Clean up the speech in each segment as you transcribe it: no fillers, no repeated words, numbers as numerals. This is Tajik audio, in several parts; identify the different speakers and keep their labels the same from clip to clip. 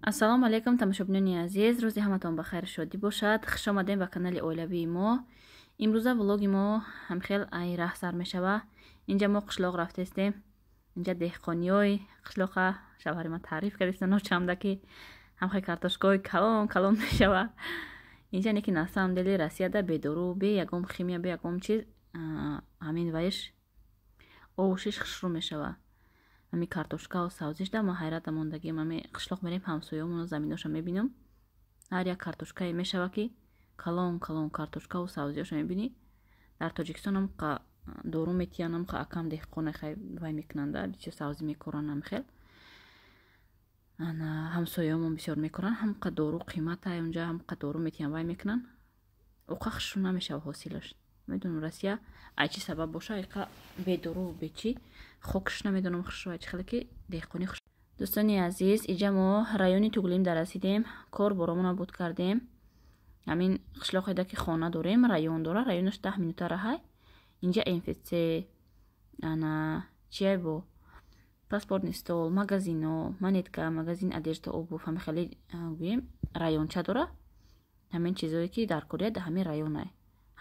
Speaker 1: Ассалому алайкум тамошобинони азиз, рӯзи ҳаматон ба хайр шодӣ бошад. Хуш омадем ба канали оилавии мо. Имрӯза влоги мо ҳамхел ай раҳ сар мешава. Инҷа мо қишлоқ рафтестем. Инҷа деҳқониёи қишлоқа шавҳари ман таъриф кардеста ночамда ки ҳамхел картошкаҳои калон калон мешава. Инҷа не ки на самом деле Россияда бедору, бе ягон химия, бе ягон чиз ҳамин вайш овушиш хушрӯ мешава. Ами картошкао савзиш да ма ҳайрата мондагим. Ами қишлоқ мерем, ҳамсоёмоно заминоша мебинам. Ҳар як картошкае мешава ки калон калон картошкао савзиёша мебинӣ. Дар Тоҷикистон ам дору метиҳанд, ам акам деҳқоне хай вай мекунанда, бисёр савзӣ мекоранд ам хел. Ана ҳамсоёмон бисёр мекоранд, ҳамқа дору қимата унҷа, ҳамқа дору метиҳанд, вай мекунанд. Оқа хушрӯ намешава ҳосилаш. Медонам Россия ай чӣ сабаб боша, айқа бедору бечи хокш намедонам хушрӯ ай чӣ хеле ки деҳқонӣ хуш. Дӯстони азиз, иҷа мо райони Туглим дарасидем, кор боромона буд кардем. Ҳамин қишлоқеда ки хона дорем, район дора, районаш 10 минута раҳай. Инҷа МФЦ, ана чия бо паспортный стол, магазино, монетка, магазин одежда, обувь, ҳами хеле гӯем районча дора. Ҳамин чизое ки дар Корея да ҳамин районай.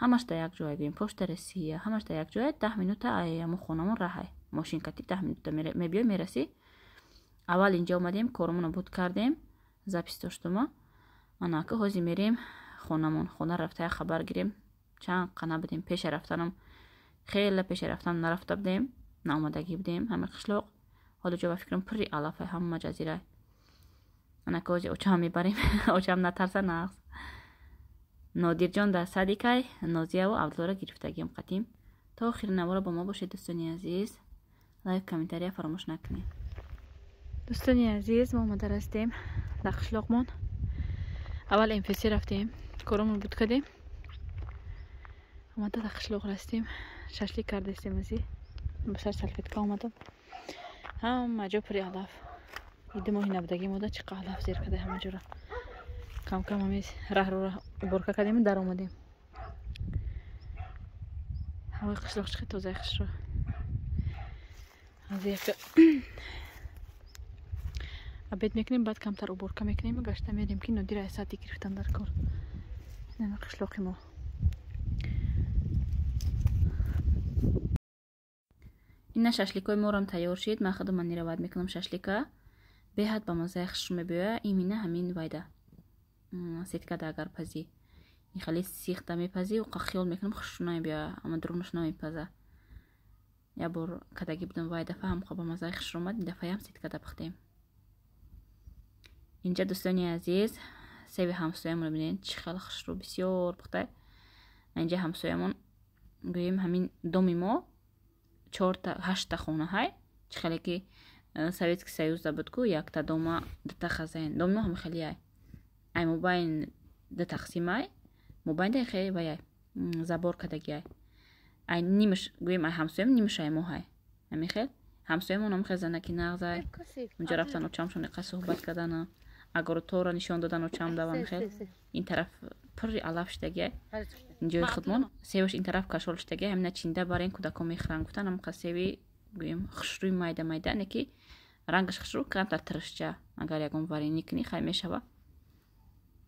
Speaker 1: Ҳамаш дар як ҷой гӯем, почта Россия, ҳамаш дар як ҷой, 10 минута ай ҳамон хонамон раҳай. Мошин кати 10 минута мебиёй мерасӣ. Аввал инҷа омадем, коромонро буд кардем, запись доштума. Ана ака ҳозир мерем хонамон, хона рафта як хабар гирем. Чанд қана будем, пеша рафтанам хеле пеша рафтан нарафта будем, наомадагӣ будем ҳамин қишлоқ. Ҳоло ҷо ба фикрам пурри алафай, ҳама ҷазирай. Ана ака ҳозир очаам мебарем, очаам натарса нағз. Нодирҷон дар садикай, Нозияву Абдуллоро гирифтагиам қатим. То охири навора бо мо бошед дӯстони азиз. Лайк, комментария фаромӯш накунед. Дӯстони азиз, мо омада растем дар қишлоқмон. Аввал МФЦ рафтем, коромон буд кардем. Омада дар қишлоқ растем, шашлик кардастем ази. Ба сар салфетка омадам. Ҳама ҷо пури алаф. Иди моҳи набудагӣ мода чӣ қадр алаф зер карда ҳама ҷора. Кам-кам ҳамин раҳро уборка кардем, дар омадем. Ҳавои қишлоқ чӣ тозаи хушро. Аз як обед мекунем, баъд камтар уборка мекунем, гашта мерем ки Нодира аз саати гирифтан дар кор. Инаме қишлоқи мо. Ина шашликои морам тайёр шид. Ман худам манирават мекунам шашлика. Беҳад ба маззаи хушрӯ мебиёя. Имина ҳамин вайда. Сеткада агар пазӣ. Ин хеле сихта мепазӣ, оқа хиёл мекунам хушрӯ намебиёя, аммо дурунаш намепаза. Як бор кадагӣ будам вай дафъа ҳам ба маззаи хушрӯ омад, ин дафъаям сеткада пухтем. Инҷа дӯстони азиз, себи ҳамсоямонро бинед, чӣ хеле хушрӯ бисёр пухта. Инҷа ҳамсоямон гӯем ҳамин доми мо 4 8 хона ҳай, чӣ хеле ки Советский Союзда буд ку якта дома дута хазайн. Доми мо ҳам хеле ай. Ай мобайн ду тақсим ай, мобайн да хеле вай ай, забор кадаги ай. Ай нимаш гӯем ай ҳамсоям, нимаш ай мо ҳай. Ҳамин хел ҳамсоямон ҳам хел занаки нағз ай. Унҷа рафтан очамшон иқа суҳбат кардан, агоротора нишон додан очам давам хел. Ин тараф пурри алаф шудаги ай. Инҷои худмон севаш ин тараф кашол шудаги ай. Ҳамина чинда барен кӯдакон мехӯранд гуфтан, ҳамқа севи гӯем хушрӯи майда майда, не ки рангаш хушрӯ, камтар тиршча. Агар ягон варенӣ кунӣ хай мешава.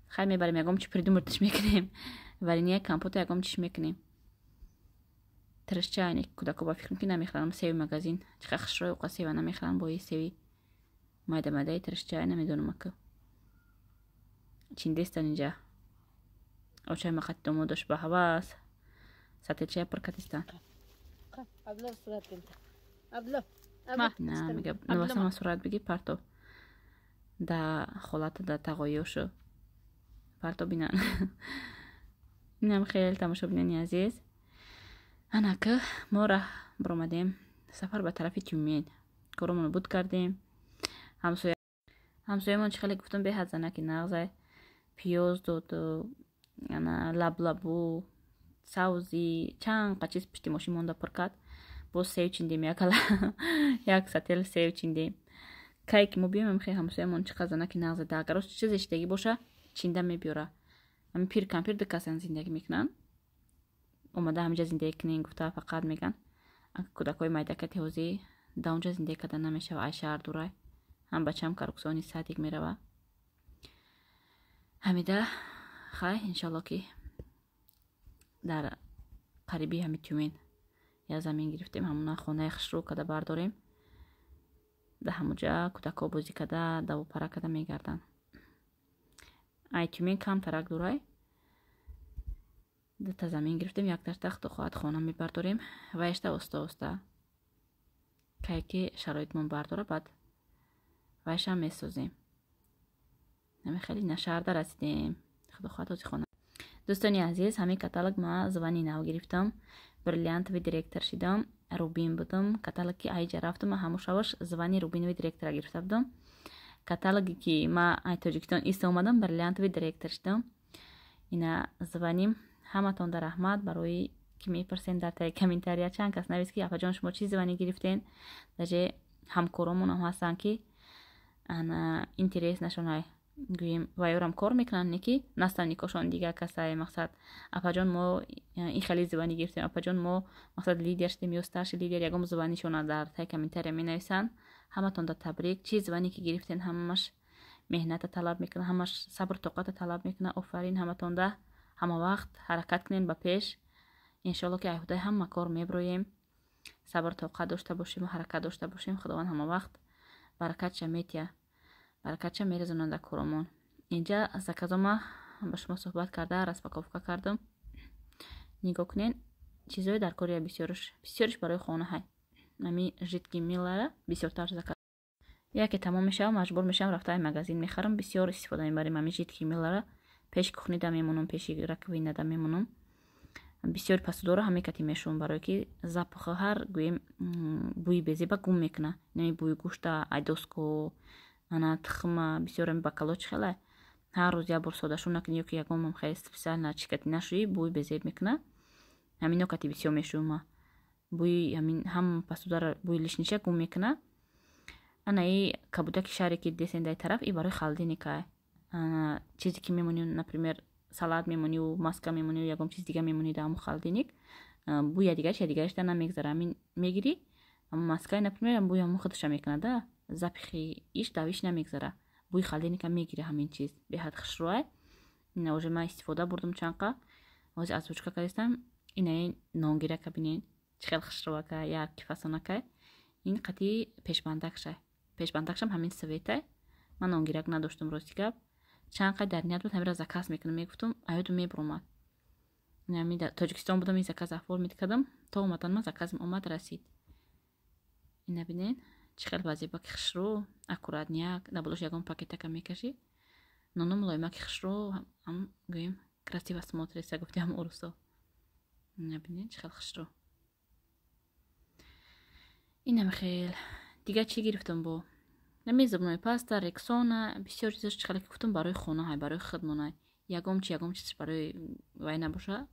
Speaker 1: Хай мебарем ягон чи придумартиш мекунем. Варения компота ягон чиш мекунем. Тиршча не кӯдако ба фикрам ки намехӯранд севи магазин. Чӣ қадр хушрӯи оқа сева намехӯранд бо севи майда майдаи тиршча, намедонам ака. Чиндестан инҷа. Очай мақати домодаш ба ҳавас. Сателчая пур кардистан. На, мега, навасама сурат бигир парто. Да холата да тағоёшу. Парто бинан. Инам хеле тамошобинони азиз. Анака мо раҳ баромадем. Сафар ба тарафи Тюмен. Коромонро буд кардем. Ҳамсоямон, чӣ хеле гуфтам, беҳад занаки нағзай. Пиёз дод, лаблабу, савзӣ, чанд қа чиз пушти мошин монда, пур кард. Боз сев чиндем, якала як сател сев чиндем. Кай ки мо биёем, хе ҳамсоямон чӣ қадр занаки нағзе. Дагароз чизе шидагӣ боша, чинда мебиёра. Ҳами пир кампир ду касан зиндагӣ мекунанд. Омада ҳамиҷа зиндагӣ кунен гуфта, фақат меган, кӯдакҳои майдакати ҳозӣ да онҷа зиндагӣ карда намешава, ай шаҳр дурай. Ҳам бачаам каруксони садик мерава. Ҳамида хай, иншалло, ки дар қариби ҳами Тюмен я замин гирифтем, ҳамуна хонаи хушрӯ карда бардорем. Дар ҳамуҷа кӯдакҳо бозӣ карда, давопара карда мегарданд. Ай Тюмен камтарак дурай. Дута замин гирифтем, якташта, худо хоҳад, хона мебардорем. Ваешта оста оста, кай ки шароитмон бардора, баъд вайшам месозем. Ҳами хеле на шаҳрда расидем, худо хоҳад, ҳози хона. Дӯстони азиз, ҳамин каталог ма звание нав гирифтам, бриллиантовый директор шидам. Рубин будам. Каталоги айҷа рафтам, ҳамун шаваш звание рубиновый директора гирифта будам. Каталоге ки ма ай Тоҷикистон иста омадам, бриллиантовый директор шидам. Ина звание. Ҳаматон да раҳмат, барои ки мепурсен дар таи комментария. Чанд кас навист, ки апаҷон, шумо чӣ звание гирифтен? Даже ҳамкоромонам ҳастанд, ки ана интерес нашонай, гӯем, вайёрам кор мекунанд, не ки наставникошон дигар касае. Мақсад, апаҷон, мо ин хеле звание гирифтем, апаҷон, мо, мақсад, лидер шудем ё старший лидер. Ягон звание шона дар таи комментария менависанд. Ҳаматон да табрик. Чӣ звание ки гирифтен, ҳамаш меҳната талаб мекунад, ҳамаш сабр тоқата талаб мекунад. Офарин ҳаматонда. Ҳама вақт ҳаракат кунем ба пеш. Иншоалло, ки айҳудаи ҳама кор меброем. Сабр тоқат дошта бошем, ҳаракат дошта бошем, Худованд ҳама вақт баракатша метия, баракатша мерезонад дар коромон. Инҷа заказома ба шумо суҳбат карда, распаковка кардам. Нигоҳ кунен, чизҳои дар кория, бисёрш, бисёрш барои хона ҳай. Ами жидкий мыло ра бисёртар заказ. Яке тамом мешавам, маҷбур мешавам, рафта ай магазин мехарам. Бисёр истифода мебарем ами жидкий мыло ра. Пеши кухнида мемонам, пеши раковинада мемонам. Бисёри посуда ро ҳаме кати мешӯм, барое ки запах а, ҳар, гӯем, бӯи безеба гум мекуна. Инами бӯи гӯшта, айдоско, ана тухма, бисёр ами бакало чӣ хеле ҳар рӯз як бор содашу накунӣ ё ки ягон хеле специально чӣ кати нашӯӣ, бӯи безеб мекуна. Ҳамино кати бисёр мешӯма. Бӯи ҳамин ҳам посуда ро, бӯи лишний ша гум мекуна. Ана и кабудаки шаҳре, ки десен дай тараф, и барои холодильник а. Чизе ки мемонӣ, например, салат мемонию, маска мемонию, ягон чиз дига мемонӣ дар ҳамун холодильник, бӯи ядигараш ядигарашда намегзара. Ҳамин мегирӣ маскаи, например, бӯи ҳамун худша мекунад, да запах и иш давиш намегзара, бӯи холодильник а мегира. Ҳамин чиз беҳад хушрӯай. Ина уже ман истифода бурдум чанқа, ҳозир озвучка кардистам. Инаи нонгирака бинен, чӣ хел хушрӯака, як кифасонакай. Ин қати пешбандакшай, пешбандакшам ҳамин цвет ай. Ман нонгирак надоштум, рости гап. Чанд қай дар ният буд, ҳамира заказ мекунам, мегуфтум, аёду мебуромад. Тоҷикистон будам, ин заказ оформить кардам, то омадан ман заказам омад, расид. Ина бинен, чӣ хел вазибаки хушрӯ, аккуратняк. Дар болош ягон пакетака мекашӣ, нону мулоимаки хушрӯ, ҳам, гӯем, красиво смотрится, гуфтиам урусо. Ина бинен, чӣ хел хушрӯ. Инам хел. Дигар чӣ гирифтам? Бо нами зубной паста, Рексона, бисёр чизош, чӣ хеле ки гуфтам, барои хона ҳай, барои худмонай. Ягон чи, ягон чиз барои вай набоша,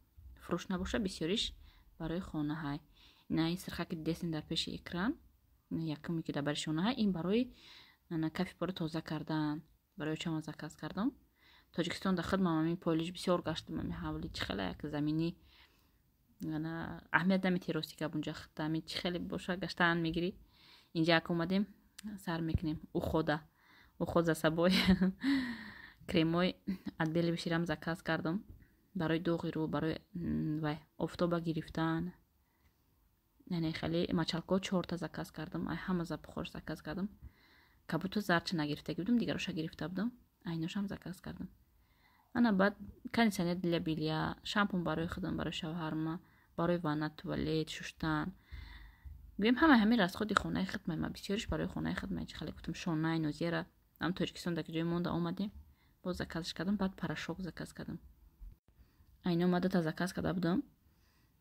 Speaker 1: фурӯш набоша, бисёриш барои хона ҳай. Ина ин сирхаки дидесен дар пеши экран, якуме ки дар бари шона ҳай, ин барои кафи пора тоза кардан, барои чама заказ кардам. Тоҷикистон дар худмам ҳамин полиш бисёр гаштам. Ами ҳавли чӣ хеле як заминӣ, аҳамият наметиҳи, рости гап. Унҷа ами чӣ хеле боша, гаштан мегирӣ. Инҷа як омадем, сар мекунем ухода, уход за собой. Кремои отбеливающий рам заказ кардам, барои доғи рӯ, барои вай офтоба гирифтан. Яъне хеле мочалко чорта заказ кардам, ай ҳама запах ош заказ кардам. Кабуту зарча нагирифтаги будам, дигароша гирифта будам, айношам заказ кардам. Ана баъд кондиционер для белья, шампун барои худам, барои шавҳарма, барои ванна, туалет шуштан. Гӯем, ҳамаи ҳамин расход и хонаи хидмай ма, бисёриш барои хонаи хидмай. Чӣ хеле гуфтам, шонаи нозияра ам Тоҷикистон дар ҷои монда омадем, боз заказш кардам. Баъд порошок заказ кардам. Айно ма дута заказ карда будам,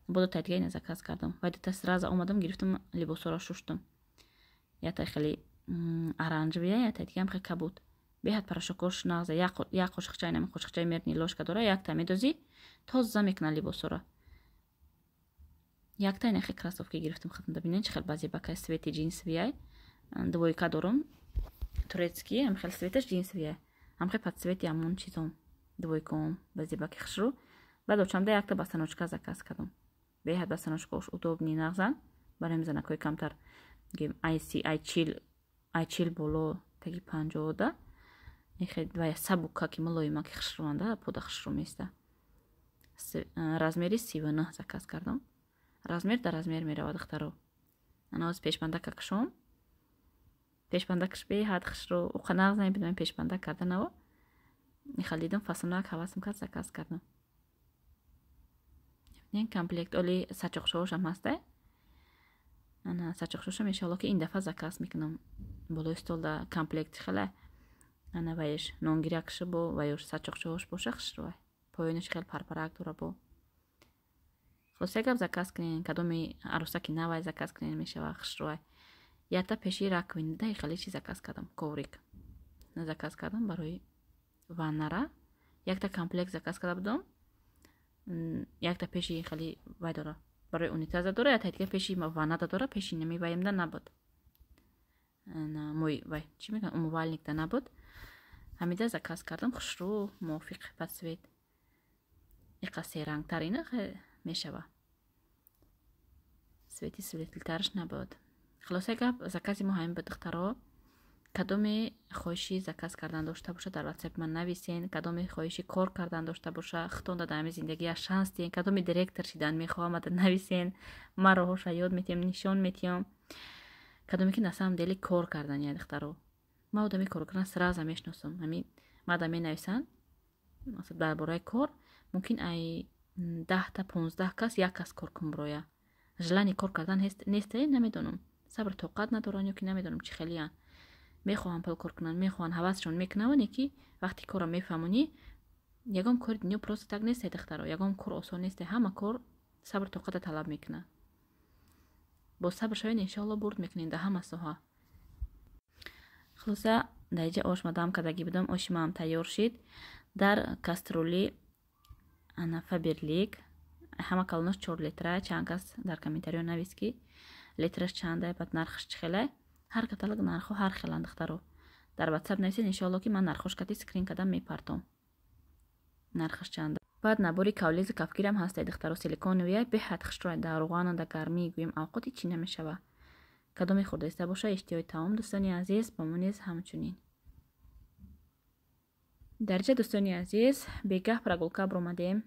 Speaker 1: бо дута дига ина заказ кардам. Вай дута сразу омадам, гирифтам, либосҳоро шуштам. Якта хеле. Оранжевый, якта дигаам хел кабуд. Беҳад порошокош нағза. Як қошиқча, инами қошиқчаи мерный ложка дора, якта медозӣ, тоза мекунад либосора. Якта инахе кроссовки гирифтам хатмда. Бинен, чӣ хел базебакай, цвети джинсовый. Двойка дорум турецкий, ам хел цветаш джинсовый, ам хел под цвети ҳамон чизом, двойкаом базебаки хушрӯ. Баъд очамда якта босоножка заказ кардам. Беҳад босоножкаош удобный, нағзан барои занакҳои камтар, ай 30, ай 40, ай 40 боло, таги 50-да. Вай сабука ки мулоимаки хушрӯанда, пода хушрӯ места. Размери 39 заказ кардам. Размер дар размер меравад, духтаро. Анаоз пешбандака кушом. Пешбандакаш беҳад хушрӯ, уқа нағз намебинам пешбандак карданаво. Ихал дидам, фасонак ҳавасам кард, заказ кардам. Комплект оли сачоқшоошам ҳаста. Ана сачоқшошам иншоалло ки ин дафъа заказ мекунам. Болои столда комплект хеле ана ваеш нонгиракша бо ваёш сачоқшоош боша, хушрӯ. Поёнаш хел парпарак дора бо. Хулоса гап, заказ кунен, кадоми арӯсаки навай заказ кунен, мешава, хушрӯай. Якта пеши раковина хеле чи заказ кардам, коврик заказ кардам барои ваннара. Якта комплект заказ карда будам. Якта пеши хеле вай дора, барои унитаза дора, якта дига пеши ваннада дора, пеши нами ваемда набуд. Мой вай чӣ мегӯянд, умывальникда набуд. Ҳамида заказ кардам, хушрӯ, мувофиқ ба цвет. Иқа серангтар ина мешава. Цвети светлитараш набуд. Хулоса гап, закази мо ҳамин буд, духтаро. Кадоме хоҳиши заказ кардан дошта боша, дар ватсапи ман нависен. Кадоме хоҳиши кор кардан дошта боша, худтон дар ҳамин зиндагия шанс диҳен. Кадоме директор шидан мехоҳам, нависен, ман роҳоша ёд метиҳам, нишон метиҳам. Кадоме ки на самом деле кор кардан, я духтаро, ман одами кор кардан сразу мешиносам. Ҳамин мада менависанд дар бораи кор, мумкин ай 10-та 15 кас як кас кор кун бироя. Желание кор кардан несте, намедонам, сабр тоқат надоранд ё ки намедонам чӣ хелиянд. Мехоҳанд пул кор кунанд, мехоҳанд, ҳавасшон мекунаване ки вақте корро мефаҳмонӣ, ягон кори дунё просто так несте, духтаро, ягон кор осон несте. Ҳама кор сабр тоқата талаб мекунад. Бо сабр шавед, иншоалло бурд мекунед дар ҳама соҳа. Хулоса, дар иҷа ош мадам кардагӣ будам, оши маам тайёр шид дар кастрюли ана Фаберлик. Ҳама калонош 4 литра. Чанд кас дар комментариё навист, ки литраш чанда, баъд нархаш чӣ хеле. Ҳар каталог нархҳо ҳар хеланд, духтаро. Дар ватсап нависед, иншоалло ки ман нархош кати скрин кардам мепартом, нархаш чанда. Баъд набори кавлези кафгирам ҳастай, духтаро, силиконовия, беҳад хушрӯ. Дар руғана, дар гармӣ гӯем авқоти чӣ намешава. Кадоме хӯрдаиста боша, иштиҳои таом, дӯстони азиз, ба мо низ ҳамчунин. Дарҷа, дӯстони азиз, бегаҳ прогулка биромадем,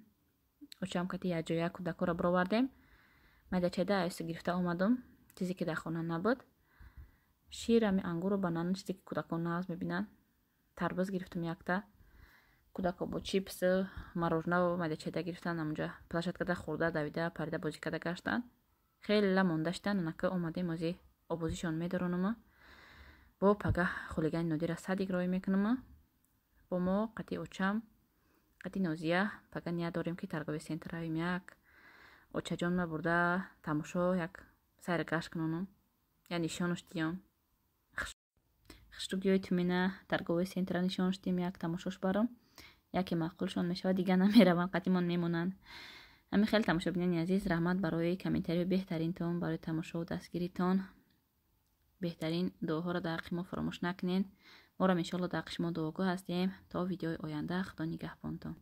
Speaker 1: очам кати якҷоя кӯдакҳоро бировардем. Майдачайда айса гирифта омадам, чизе ки дар хона набуд: шир, ами ангуру банан, чизе ки кӯдакон нағз мебинанд. Тарбуз гирифтам якта. Кӯдакҳо бо чипс, мороженое, майдачайда гирифтан, ҳамонҷа площадкада хӯрда, давида, парида, бозӣ карда гаштанд. Хеле монда шидан. Анака омадем, ози обозишон медоронама. Бо пагаҳ хулигани Нодира садик роҳӣ мекунама. Бо мо қати очам, қати Нозия пага ният дорем, ки торговый центр равем, як очаҷонма бурда тамошо, як сайр гашт кунонам, я нишонаш диҳам. Хушрӯгиҳои тумена торговый центра нишонаш диҳем, як тамошош барам. Яке маъқулшон мешавад, дигар намераванд, қатимон мемонанд. Ҳамин хеле, тамошобинони азиз, раҳмат барои комментариҳои беҳтаринтон, барои тамошову дастгиритон. Беҳтарин дуоҳоро дар ҳаққи мо фаромӯш накунед. Морам иншоалло дар ҳаққи шумо дуогӯ ҳастем. То видеои оянда, Худо нигаҳбонтон.